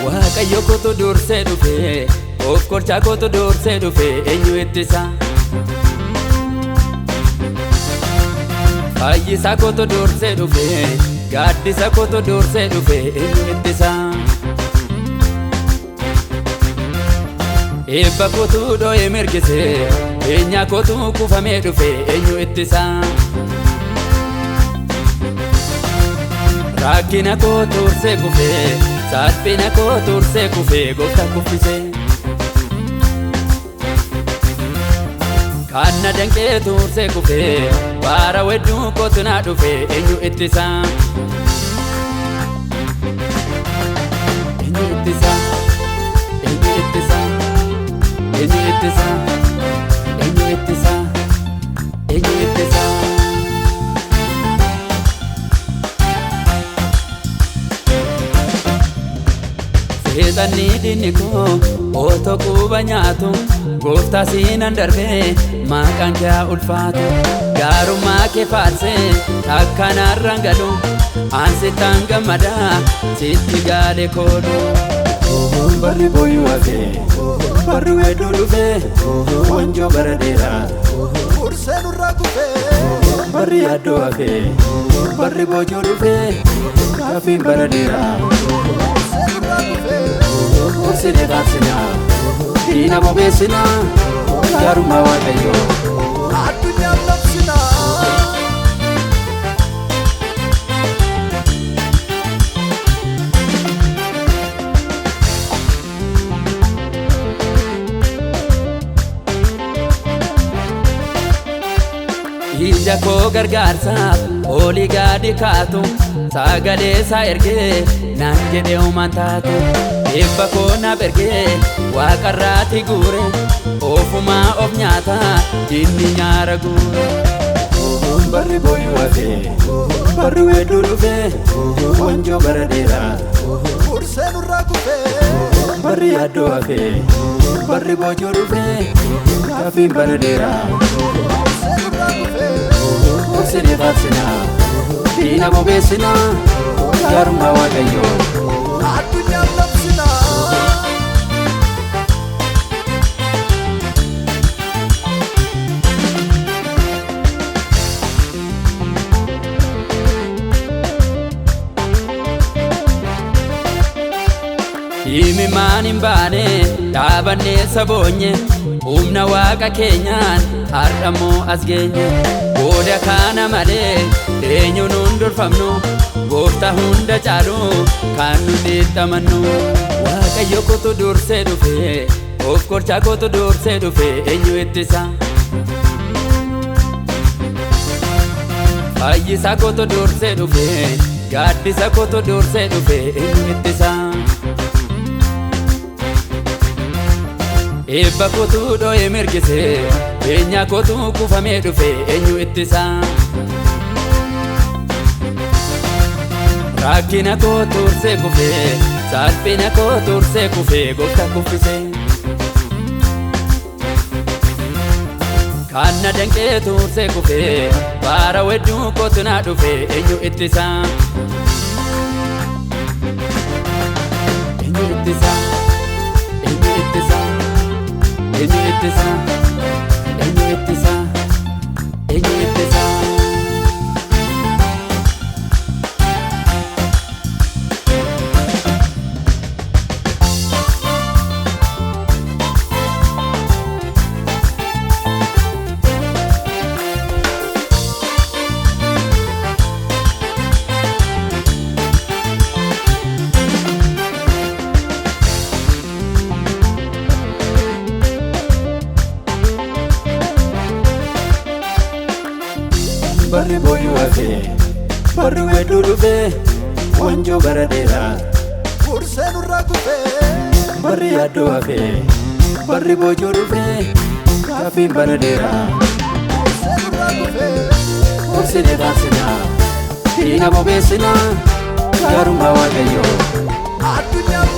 Waaqayyo kootu dursee dhufe, of korchaa kootu dursee dhufe, eenyu ittisa? Fayyisaa kootu dursee dhufe, gaaddisa kootu dursee dhufe, eenyu ittisa? Eebba kootu dho'ee mirgise, beenyaa kootu kuufamee dhufe, eenyu ittisa? Rakkina koo tursee kufee, salphina koo tursee kufee, gooftaa kuffise. Kan na danqee tursee kufee, baara wedduu kootu naa dhufe, eenyu ittisa? Eenyu ittisa? Eenyu ittisa? Eenyu ittisa? Eenyu ittisa? Eenyu ittisa? Seexanni diinni koo otoo quba nyaatu, gooftaa siinan darbee maqaan kee haa ulfaatu. Gaarummaa kee faarsee takka narraan galu, an sittan gammadaa sitti gaale koolu. Barri booyuu hafee, barri weedduu dhufee, wanjoo bara dheeraa Fursee nurraa kufee. Barri yaaddoo hafee, barri boojuu dhufee, gaaffiin bara dheeraa Fursee nurraa kufee. Ursinee faarsinaa, diina bobeessinaa, gaarummaa Waaqayyoo Addunyaaf labsinaa. Ija koo gargaarsaaf olii gadi kaatu, sagalee isaa ergee naan jedhee uumaan taatu. Eebba koo naaf ergee waaqarraati guure, ofumaa of nyaata diinni nyaara guure. Barri booyuu hafee, barri weedduu dhufee, wanjoo bara dheeraa Fursee nurraa kufee. Barri yaaddoo hafee, barri boojuu dhufee, gaaffiin bara dheeraa Fursee nurraa kufee. Ursinee faarsinaa, diina bobeessinaa, gaarummaa Waaqayyoo Addunyaaf labsinaa. Himimaan hin baane dhaabannee saboonye, humna waaqa keenyaan har'ammoo as geenye. Booda kana malee eenyu nuun durfamnu, gooftaa hunda caalu kan nuti itti amannu. Waaqayyo kootu dursee dhufe, of korchaa kootu dursee dhufe, eenyu ittisa? Fayyisaa kootu dursee dhufe, gaaddisa kootu dursee dhufe, eenyu ittisa? Eebba kootu dho'ee mirgise, beenyaa kootu kuufamee dhufe, eenyu ittisa? Rakkina koo tursee kufee, salphina koo tursee kufee, gooftaa kuffise. Kan na danqee tursee kufee, baara wedduu kootu naa dhufe, eenyu ittisa? Eenyu ittisa? Eenyu ittisa? Eenyu ittisa? Eenyu ittisa? Eenyu ittisa? Barri booyuu hafee, barri weedduu dhufee, Wanjoo bara dheeraa Fursee nurraa kufee. Barri yaaddoo hafee barri boojuu dhufee gaaffiin bara dheeraa Fursee nurraa kufee. Obsinee faarsinaa diina bobeessinaa gaarummaa Waaqayyoo. Addunyaaf